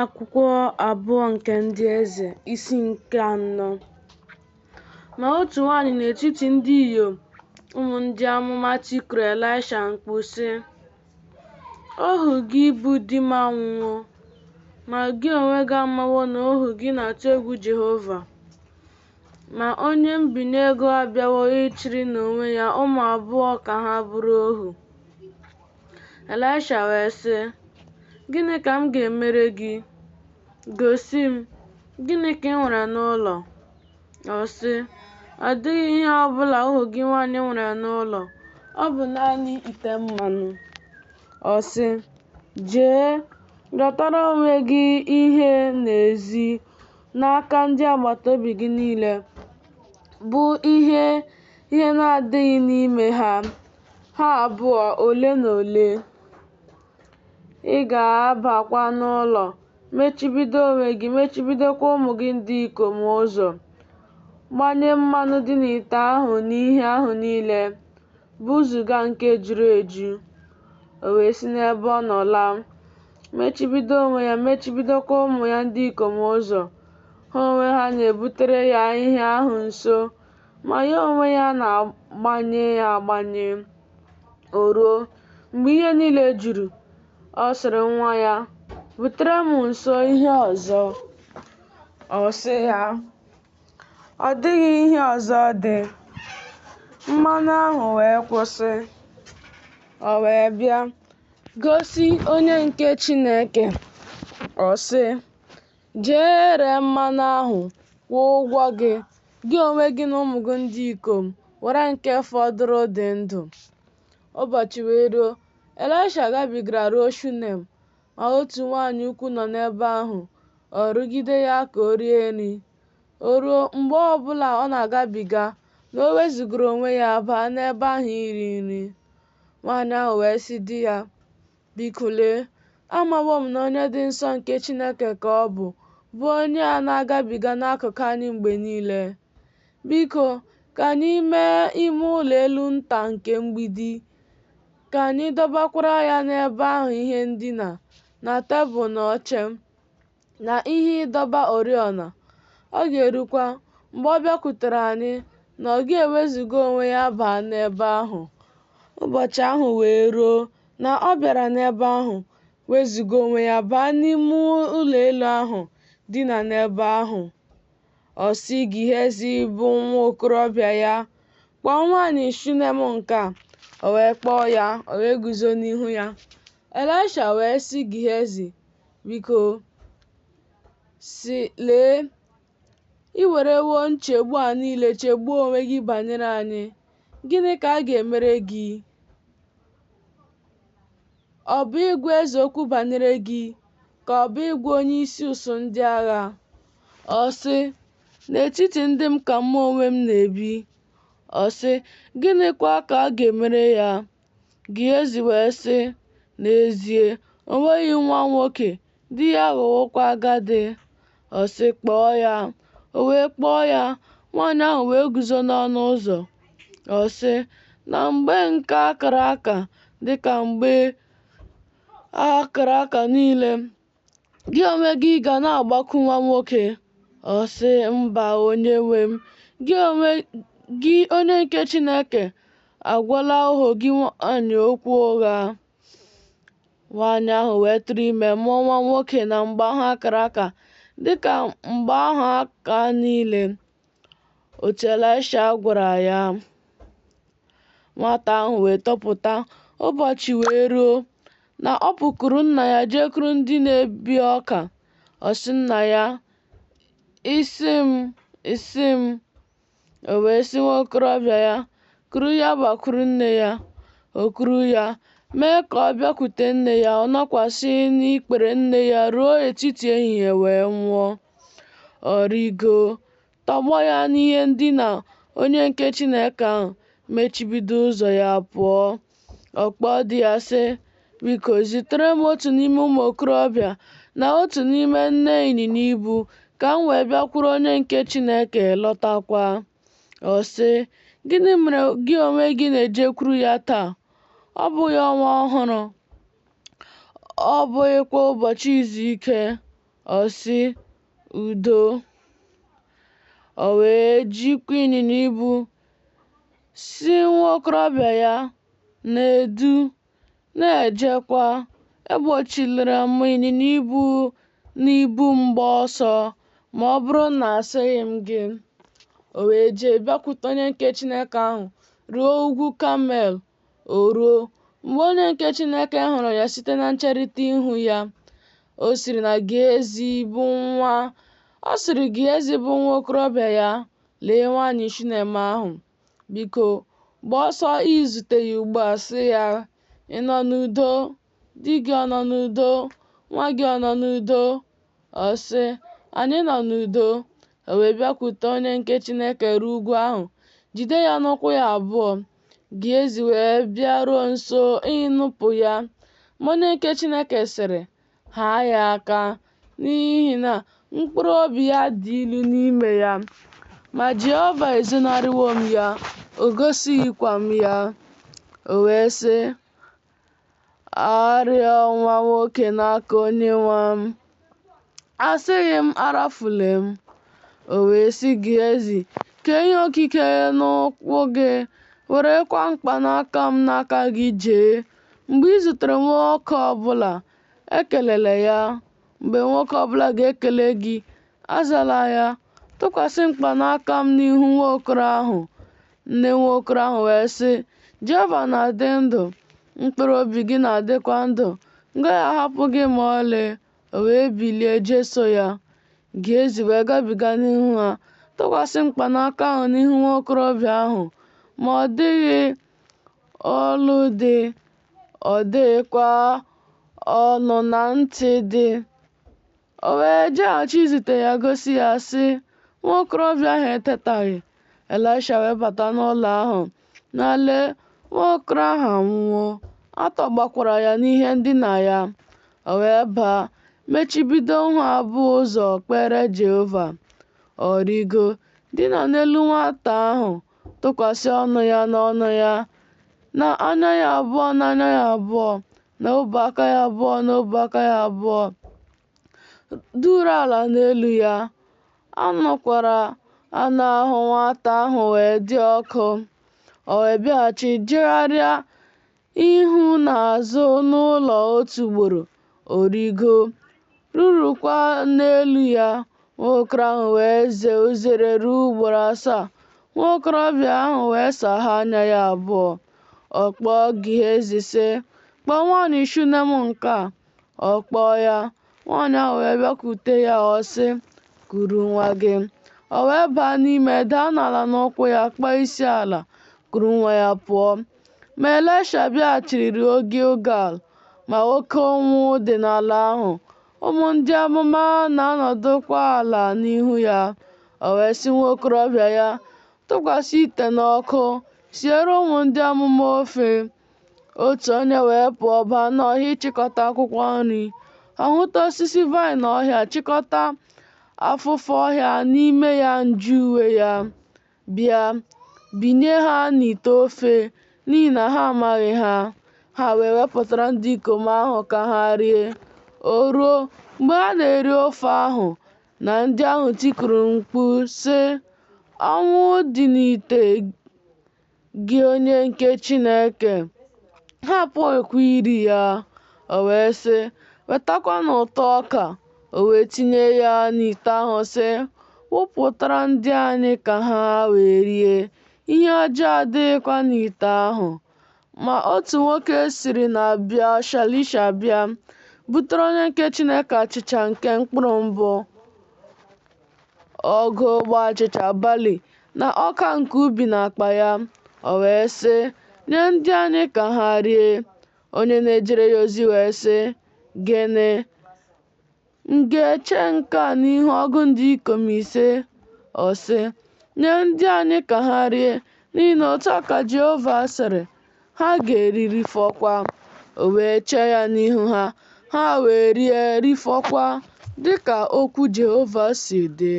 Akwụkwọ abụọ nke Ndị Eze, isi nke anọ. Ma otu nwanyị n'etiti ndị inyom ụmụ ndị amụma tikuru Elisha mkpu, sị, Ohu gị bụ di m anwụwo, ma gị onwe gị amawo na ohu gị na-atụ egwu Jehova. Ma onye mbinye ego abịawo ịchịrị n'onwe ya ụmụ abụọ ka ha bụrụ ohu. Elisha wee sị, Gịnị ka m ga-emere gị? Gosi m, gịnị ka i nwere n'ụlọ? Ọ sị, Ọ dịghị ihe ọ bụla ohu gị nwaanyị nwere n'ụlọ, ọ bụ naanị ite mmanụ. Ọ sị, Jee, rịọtara onwe gị ihe n'ezi n'aka ndị agbata obi gị niile, bụ ihe ihe na-adịghị n'ime ha, ha abụọ ole na ole. Ị ga-abakwa n'ụlọ, mechibido onwe gị, mechibidokwa ụmụ gị ndị ikom ụzọ. Gbanye mmanụ dị n'ite ahụ n'ihe ahụ niile, buzuga nke juru eju. O wee si n'ebe ọ nọ laa, mechibido onwe ya, mechibidokwa ụmụ ya ndị ikom ụzọ. Ha onwe ha na-ebutere ya ihe ahụ nso, ma ya onwe ya na-agbanye ya agbanye. O ruo, mgbe ihe niile juru, ọ sịrị nwa ya, Butere m nso ihe ọzọ. Ọ sị ya, Ọ dịghị ihe ọzọ dị. Mmanụ ahụ wee kwụsị. O wee bịa gosi onye nke Chineke. Ọ sị, Jee ree mmanụ ahụ, kwụọ ụgwọ gị, gị onwe gị na ụmụ gị ndị ikom, were nke fọdụrụ dị ndụ. Ụbọchị wee ruo, Elisha gabigara ruo Shunem, ma otu nwaanyị ukwu nọ n'ebe ahụ, ọ rụgide ya ka o rie nri. O ruo, mgbe ọ bụla ọ na-agabiga, na o wezugara onwe ya baa n'ebe ahụ iri nri. Nwaanyị ahụ wee sị di ya, Biko lee, amawo m na onye dị nsọ nke Chineke ka ọ bụ, bụ onye a na-agabiga n'akụkụ anyị mgbe niile. Biko, ka anyị mee ime ụlọ elu nta nke mgbidi, ka anyị dọbakwara ya n'ebe ahụ ihe ndina, na tebụl na oche, na ihe ịdọba oriọna. Ọ ga-erukwa, mgbe ọ bịakwutere anyị, na ọ ga-ewezuga onwe ya baa n'ebe ahụ. Ụbọchị ahụ wee ruo na ọ bịara n'ebe ahụ, wezuga onwe ya baa n'ime ụlọ elu ahụ, dina n'ebe ahụ. Ọ sị Gihezi bụ nwa okorobịa ya, Kpọọ nwaanyị Shunem nke a. O wee kpọọ ya, o wee guzo n'ihu ya. Elisha wee sị Gihezi, Biko, sị, Lee, i werewo nchegbu a niile chegbuo onwe gị banyere anyị. Gịnị ka a ga-emere gị? Ọ bụ ịgwa eze okwu banyere gị, ka ọ bụ ịgwa onyeisi usuu ndị agha? Ọ sị, N'etiti ndị m ka mụ onwe m na-ebi. Ọ sị, Gịnịkwa ka a ga-emere ya? Gihezi wee sị, N'ezie, o nweghị nwa nwoke, di ya aghọwokwa agadi. Ọ sị, Kpọọ ya. O wee kpọọ ya, nwaanyị ahụ wee guzo n'ọnụ ụzọ. Ọ sị, Na mgbe nke a kara aka, dị ka mgbe a kara aka niile, gị onwe gị ga na-agbakwu nwa nwoke. Ọ sị, Mba, onyenwe m, gị onwe gị onye nke Chineke agwala ohu gị nwaanyị okwu ụgha. Nwaanyị ahụ wee tụrụ ime mụọ nwa nwoke na mgbe ahụ a kara aka dịka mgbe ahụ aka niile, otu Elisha gwara ya. Nwata ahụ wee topụta, ụbọchị wee ruo na ọ pụkwuru nna ya jekwuru ndị na-ebi ọka. Ọ sị nna ya, Isi m, isi m. O wee sị nwa okorobịa ya, Kuru ya gbakwuru nne ya. O kuru ya, mee ka ọ bịakwute nne ya, ọ nọkwasị n'ikpere nne ya ruo etiti ehihie wee nwụọ. Ọ rịgoo, tọgbọ ya n'ihe ndina onye nke Chineke ahụ, mechibido ụzọ ya pụọ. Ọ kpọọ di ya sị, Biko zitere m otu n'ime ụmụ okorobịa na otu n'ime nne ịnyịnya ibu ka m wee bịakwuru onye nke Chineke lọtakwa. Ọ sị, Gịnị mere gị onwe gị na-ejekwuru ya taa? Ọ bụghị ọnwa ọhụrụ, ọ bụghịkwa ụbọchị izu ike. Ọ sị, Udo. O wee jikwa ịnyịnya ibu sị nwa okorobịa ya, Na-edu, na-ejekwa, egbochilere m ịnyịnya ibu na ibu m gba ọsọ, ma ọ bụrụ na asịghị m gị. O wee jee bịakwute onye nke Chineke ahụ ruo ugwu Kamel. O ruo, mgbe onye nke Chineke hụrụ ya site na ncherịta ihu ya, o siri na Gehazi bụ nwa ọ sịrị Gehazi bụ nwa okorobịa ya, Lee nwaanyị Shunem ahụ. Biko, gbaa ọsọ izute ya ugbu a, sị ya, Ị nọ n'udo? Di gị ọ nọ n'udo? Nwa gị ọ nọ n'udo? Ọ sị, Anyị nọ n'udo. O wee bịakwute onye nke Chineke ruo ugwu ahụ, jide ya n'ụkwụ ya abụọ. Gehazi wee bịaruo nso ịnụpụ ya. Ma onye nke Chineke sịrị, Haa ya aka, n'ihi na mkpụrụ obi ya dị ilu n'ime ya. Ma Jehova ezonarịwo m ya, o gosighịkwa m ya. O wee sị, Arịọ nwa nwoke n'aka onyenwe m. Asịghị m arafula m. O wee sị Gehazi, Kee ihe okike n'ụkwụ gị, werekwa mkpanaka m n'aka gị jee. Mgbe i zutere nwoke ọbụla, ekelela ya. Mgbe nwoke ọbụla ga-ekele gị, azala ya. Tụkwasị mkpanaka m n'ihu nwa okoro ahụ. Nne nwa okoro ahụ wee sị, Jehova na-adị ndụ, mkpụrụ obi gị na-adịkwa ndụ, m gaghị ahapụ gị ma ọlị. O wee bilie jeso ya. Gehazi wee gabiga n'ihu ha, tụkwasị mkpanaka ahụ n'ihu nwa okorobịa ahụ, ma ọ dịghị olu dị, ọ dịghịkwa ọnụ na ntị dị. O wee jeghachi izute ya gosi ya, sị, Nwa okorobịa ahụ etetaghị. Elisha wee bata n'ụlọ ahụ, na lee, nwa okoro ahụ anwụwo, a tọgbakwara ya n'ihe ndina ya. O wee baa, mechibido ha abụọ ụzọ kpere Jehova. Ọ rịgo, dina n'elu nwata ahụ, tụkwasị ọnụ ya n'ọnụ ya, na anya ya abụọ n'anya ya abụọ, na ọbụ aka ya abụọ n'ọbụ aka ya abụọ, duru ala n'elu ya. A nụkwara anụ ahụ nwata ahụ wee dị ọkụ. O wee bịaghachi jegharịa ihu na azụ n'ụlọ otu ugboro, o rigo, rurukwa n'elu ya. Nwa okoro ahụ wee zee uzere ruo ugboro asaa. Nwa okorobịa ahụ wee saghee anya ya abụọ. Ọ kpọọ Gehazi sị, Kpọọ nwaanyị Shunem nke a. Ọ kpọọ ya. Nwaanyị ahụ wee bịakwute ya, ọ sị, Kuru nwa gị. O wee baa n'ime, daa n'ala n'ụkwụ ya, kpọọ isi ala, kuru nwa ya pụọ. Ma Elisha bịaghachiri ruo Gilgal, ma oke ụnwụ dị n'ala ahụ. Ụmụ ndị amụma na-anọdụkwa ala n'ihu ya. O wee sị nwa okorobịa ya, Tụkwasị ite n'ọkụ, siere ụmụ ndị amụma ofe. Otu onye wee pụọ baa n'ọhịa ịchịkọta akwụkwọ nri. Ọ hụta osisi vaịn ọhịa, chịkọta afụfụ ọhịa n'ime ya nju uwe ya, bịa, binye ha n'ite ofe, n'ihi na ha amaghị ha. Ha wee wepụtara ndị ikom ahụ ka ha rie. O ruo, mgbe ha na-eri ofe ahụ, na ndị ahụ tikuru mkpu, sị, Ọnwụ dị n'ite gị onye nke Chineke. Ha apụghịkwa iri ya. O wee sị, Wetakwanụ ụtụ ọka. O wee tinye ya n'ite ahụ, sị, Wụpụtara ndị anyị ka ha wee rie. Ihe ọjọọ adịghịkwa n'ite ahụ. Ma otu nwoke siri na Bel-shalisha bịa, butere onye nke Chineke achịcha nke mkpụrụ mbụ, ọgụ ogbe achịcha bali na ọka nke ubi n'akpa ya. O wee sị, Nye ndị anyị ka ha rie. Onye na-ejere ya ozi wee sị, Gịnị? M ga-eche nke a n'ihu ọgụ ndị ikom ise? Ọ sị, Nye ndị anyị ka ha rie, n'ihi na otu a ka Jehova sịrị, Ha ga-eri rifọkwa. O wee chee ya n'ihu ha, ha wee rie rifọkwa, dị ka okwu Jehova si dị.